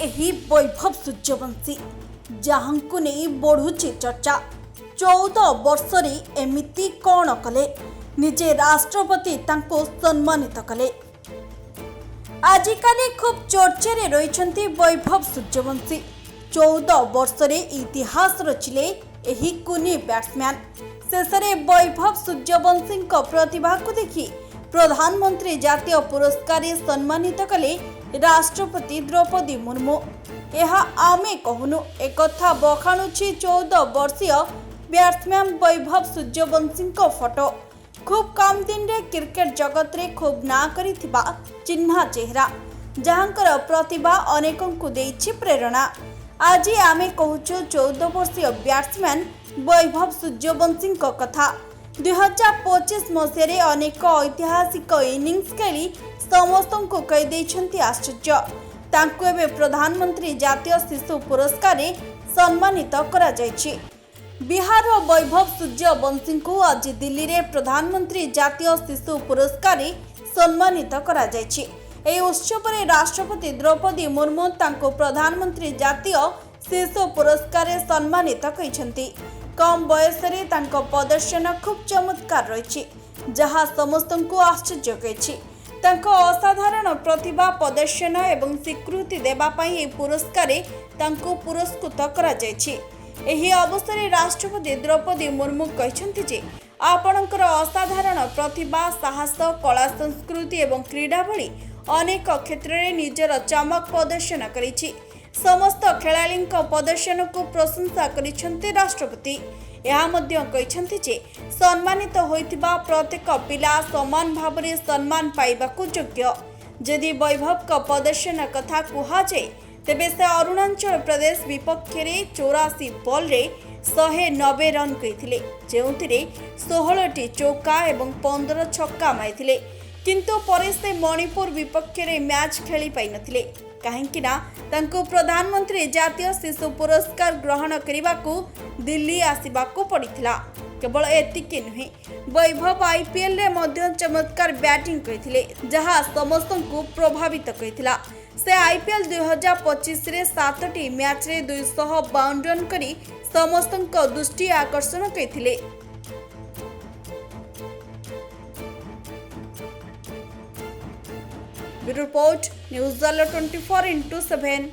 ଏହି ବୈଭବ ସୂର୍ଯ୍ୟବଂଶୀ, ଯାହାଙ୍କୁ ନେଇ ବଢ଼ୁଛି ଚର୍ଚ୍ଚା। 14 ବର୍ଷରେ ଏମିତି କ'ଣ କଲେ, ନିଜେ ରାଷ୍ଟ୍ରପତି ତାଙ୍କୁ ସମ୍ମାନିତ କଲେ? ଆଜିକାଲି ଖୁବ୍ ଚର୍ଚ୍ଚାରେ ରହିଛନ୍ତି ବୈଭବ ସୂର୍ଯ୍ୟବଂଶୀ। 14 ବର୍ଷରେ ଇତିହାସ ରଚିଲେ ଏହି କୁନି ବ୍ୟାଟ୍ସମ୍ୟାନ୍। ଶେଷରେ ବୈଭବ ସୂର୍ଯ୍ୟବଂଶୀଙ୍କ ପ୍ରତିଭାକୁ ଦେଖି ପ୍ରଧାନମନ୍ତ୍ରୀ ଜାତୀୟ ପୁରସ୍କାରରେ ସମ୍ମାନିତ କଲେ ରାଷ୍ଟ୍ରପତି ଦ୍ରୌପଦୀ ମୁର୍ମୁ। ଏହା ଆମେ କହୁନୁ, ଏକଥା ବଖାଣୁଛି 14 ବର୍ଷୀୟ ବ୍ୟାଟ୍ସମ୍ୟାନ୍ ବୈଭବ ସୂର୍ଯ୍ୟବଂଶୀଙ୍କ ଫଟୋ। ଖୁବ୍ କମ୍ ଦିନରେ କ୍ରିକେଟ ଜଗତରେ ଖୁବ୍ ନାଁ କରିଥିବା ଚିହ୍ନା ଚେହେରା, ଯାହାଙ୍କର ପ୍ରତିଭା ଅନେକଙ୍କୁ ଦେଇଛି ପ୍ରେରଣା। ଆଜି ଆମେ କହୁଛୁ 14 ବର୍ଷୀୟ ବ୍ୟାଟ୍ସମ୍ୟାନ୍ ବୈଭବ ସୂର୍ଯ୍ୟବଂଶୀଙ୍କ କଥା। 2025 ମସିହାରେ ଅନେକ ଐତିହାସିକ ଇନିଂସ ଖେଳି ସମସ୍ତଙ୍କୁ କରିଦେଇଛନ୍ତି ଆଶ୍ଚର୍ଯ୍ୟ। ତାଙ୍କୁ ଏବେ ପ୍ରଧାନମନ୍ତ୍ରୀ ଜାତୀୟ ଶିଶୁ ପୁରସ୍କାରରେ ସମ୍ମାନିତ କରାଯାଇଛି। ବିହାରର ବୈଭବ ସୂର୍ଯ୍ୟବଂଶୀଙ୍କୁ ଆଜି ଦିଲ୍ଲୀରେ ପ୍ରଧାନମନ୍ତ୍ରୀ ଜାତୀୟ ଶିଶୁ ପୁରସ୍କାରରେ ସମ୍ମାନିତ କରାଯାଇଛି। ଏହି ଉତ୍ସବରେ ରାଷ୍ଟ୍ରପତି ଦ୍ରୌପଦୀ ମୁର୍ମୁ ତାଙ୍କୁ ପ୍ରଧାନମନ୍ତ୍ରୀ ଜାତୀୟ ଶିଶୁ ପୁରସ୍କାରରେ ସମ୍ମାନିତ କରିଛନ୍ତି। କମ୍ ବୟସରେ ତାଙ୍କ ପ୍ରଦର୍ଶନ ଖୁବ୍ ଚମତ୍କାର ରହିଛି, ଯାହା ସମସ୍ତଙ୍କୁ ଆଶ୍ଚର୍ଯ୍ୟ କରିଛି। ତାଙ୍କ ଅସାଧାରଣ ପ୍ରତିଭା ପ୍ରଦର୍ଶନ ଏବଂ ସ୍ୱୀକୃତି ଦେବା ପାଇଁ ଏହି ପୁରସ୍କାରରେ ତାଙ୍କୁ ପୁରସ୍କୃତ କରାଯାଇଛି। ଏହି ଅବସରରେ ରାଷ୍ଟ୍ରପତି ଦ୍ରୌପଦୀ ମୁର୍ମୁ କହିଛନ୍ତି ଯେ ଆପଣଙ୍କର ଅସାଧାରଣ ପ୍ରତିଭା, ସାହସ, କଳା, ସଂସ୍କୃତି ଏବଂ କ୍ରୀଡ଼ା ଭଳି ଅନେକ କ୍ଷେତ୍ରରେ ନିଜର ଚମକ ପ୍ରଦର୍ଶନ କରିଛି। ସମସ୍ତ ଖେଳାଳିଙ୍କ ପ୍ରଦର୍ଶନକୁ ପ୍ରଶଂସା କରିଛନ୍ତି ରାଷ୍ଟ୍ରପତି। ଏହା ମଧ୍ୟ କହିଛନ୍ତି ଯେ ସମ୍ମାନିତ ହୋଇଥିବା ପ୍ରତ୍ୟେକ ପିଲା ସମାନ ଭାବରେ ସମ୍ମାନ ପାଇବାକୁ ଯୋଗ୍ୟ। ଯଦି ବୈଭବଙ୍କ ପ୍ରଦର୍ଶନ କଥା କୁହାଯାଏ, ତେବେ ସେ ଅରୁଣାଚଳ ପ୍ରଦେଶ ବିପକ୍ଷରେ 84 ବଲ୍ରେ 190 ରନ୍ କରିଥିଲେ, ଯେଉଁଥିରେ 16ଟି ଚୌକା ଏବଂ 15 ଛକା ମାରିଥିଲେ। କିନ୍ତୁ ପରେ ସେ ମଣିପୁର ବିପକ୍ଷରେ ମ୍ୟାଚ୍ ଖେଳି ପାରିନଥିଲେ, କାହିଁକି ନା ତାଙ୍କୁ ପ୍ରଧାନମନ୍ତ୍ରୀ ଜାତୀୟ ଶିଶୁ ପୁରସ୍କାର ଗ୍ରହଣ କରିବାକୁ ଦିଲ୍ଲୀ ଆସିବାକୁ ପଡ଼ିଥିଲା। କେବଳ ଏତିକି ନୁହେଁ, ବୈଭବ ଆଇପିଏଲରେ ମଧ୍ୟ ଚମତ୍କାର ବ୍ୟାଟିଂ କରିଥିଲେ, ଯାହା ସମସ୍ତଙ୍କୁ ପ୍ରଭାବିତ କରିଥିଲା। ସେ ଆଇପିଏଲ୍ 2025ରେ ସାତଟି ମ୍ୟାଚ୍ରେ 252 ରନ୍ କରି ସମସ୍ତଙ୍କ ଦୃଷ୍ଟି ଆକର୍ଷଣ କରିଥିଲେ। Bureau report, news alert 24x7।